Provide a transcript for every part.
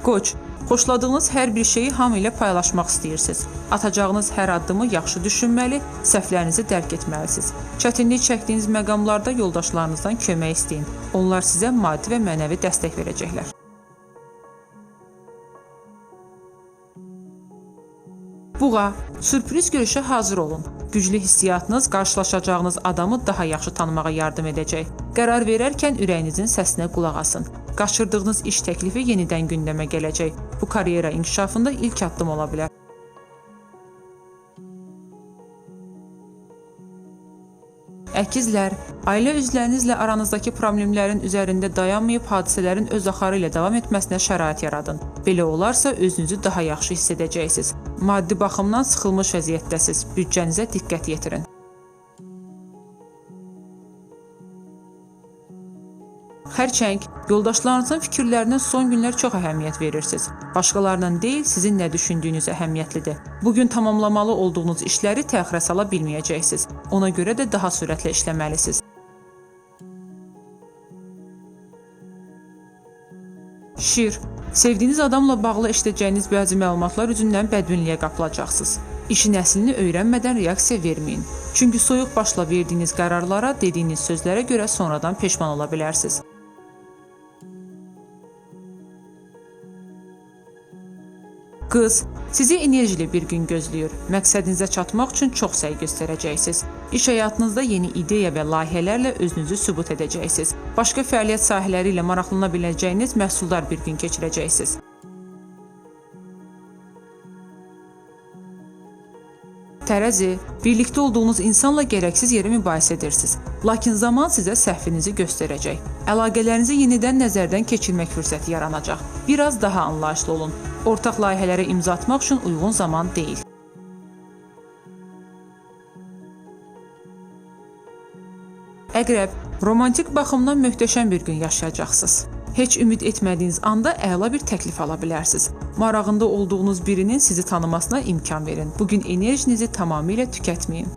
Qoç, xoşladığınız hər bir şeyi hamı ilə paylaşmaq istəyirsiniz. Atacağınız hər addımı yaxşı düşünməli, səhvlərinizi dərk etməlisiniz. Çətinlik çəkdiyiniz məqamlarda yoldaşlarınızdan kömək istəyin. Onlar sizə maddi və mənəvi dəstək verəcəklər. Buğa, sürpriz görüşə hazır olun. Güclü hissiyatınız qarşılaşacağınız adamı daha yaxşı tanımağa yardım edəcək. Qərar verərkən ürəyinizin səsinə qulaq asın. Qaçırdığınız iş təklifi yenidən gündəmə gələcək. Bu, karyera inkişafında ilk addım ola bilər. Əkizlər, ailə üzvlərinizlə aranızdakı problemlərin üzərində dayanmayıb hadisələrin öz axarı ilə davam etməsinə şərait yaradın. Belə olarsa özünüzü daha yaxşı hiss edəcəksiniz. Maddi baxımdan sıxılmış vəziyyətdəsiniz. Büdcənizə diqqət yetirin. Xərçəng, yoldaşlarınızın fikirlərinə son günlər çox əhəmiyyət verirsiniz. Başqalarının deyil, sizin nə düşündüyünüz əhəmiyyətlidir. Bugün tamamlamalı olduğunuz işləri təxirə sala bilməyəcəksiniz. Ona görə də daha sürətlə işləməlisiniz. Şir, sevdiyiniz adamla bağlı eşidəcəyiniz bəzi məlumatlar üzündən bədbinliyə qapılacaqsınız. İşin əslini öyrənmədən reaksiya verməyin. Çünki soyuq başla verdiyiniz qərarlara, dediyiniz sözlərə görə sonradan peşman ola bilərsiniz. Qız, sizi enerjili bir gün gözləyir. Məqsədinizə çatmaq üçün çox səy göstərəcəksiniz. İş həyatınızda yeni ideya və layihələrlə özünüzü sübut edəcəksiniz. Başqa fəaliyyət sahələri ilə maraqlana biləcəyiniz məhsuldar bir gün keçirəcəksiniz. Tərəzi, birlikdə olduğunuz insanla gərəksiz yerə mübahisə edirsiniz. Lakin zaman sizə səhvinizi göstərəcək. Əlaqələrinizi yenidən nəzərdən keçirmək fürsəti yaranacaq. Biraz daha anlayışlı olun. Ortaq layihələrə imza atmaq üçün uyğun zaman deyil. Əqrəb, romantik baxımdan möhtəşəm bir gün yaşayacaqsınız. Heç ümid etmədiyiniz anda əla bir təklif ala bilərsiniz. Marağında olduğunuz birinin sizi tanımasına imkan verin. Bugün enerjinizi tamamilə tükətməyin.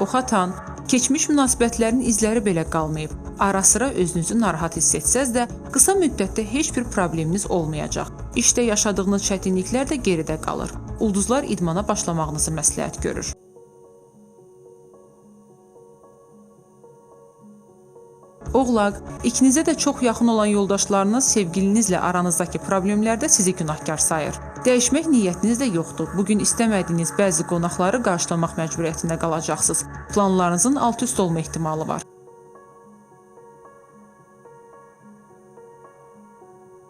Oxatan, keçmiş münasibətlərin izləri belə qalmayıb. Ara-sıra özünüzü narahat hiss etsəz də, qısa müddətdə heç bir probleminiz olmayacaq. İşdə yaşadığınız çətinliklər də geridə qalır. Ulduzlar idmana başlamağınızı məsləhət görür. Oğlaq, ikinizə də çox yaxın olan yoldaşlarınız sevgilinizlə aranızdakı problemlərdə sizi günahkar sayır. Dəyişmək niyyətiniz də yoxdur. Bugün istəmədiyiniz bəzi qonaqları qarşılamaq məcburiyyətində qalacaqsınız. Planlarınızın alt-üst olma ehtimalı var.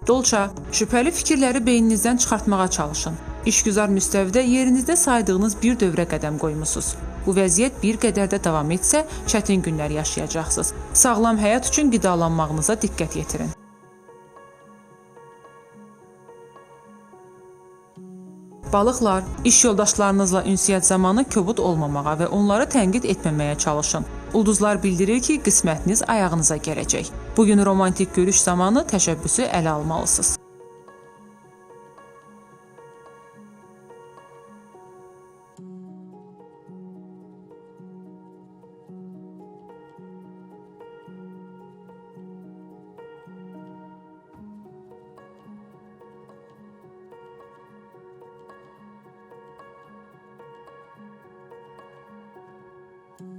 Dolça, şübhəli fikirləri beyninizdən çıxartmağa çalışın. İşgüzar müstəvidə yerinizdə saydığınız bir dövrə qədəm qoymusunuz. Bu vəziyyət bir qədər də davam etsə, çətin günlər yaşayacaqsınız. Sağlam həyat üçün qidalanmağınıza diqqət yetirin. Balıqlar, iş yoldaşlarınızla ünsiyyət zamanı kobud olmamağa və onları tənqid etməməyə çalışın. Ulduzlar bildirir ki, qismətiniz ayağınıza gələcək. Bugün romantik görüş zamanı təşəbbüsü ələ almalısınız.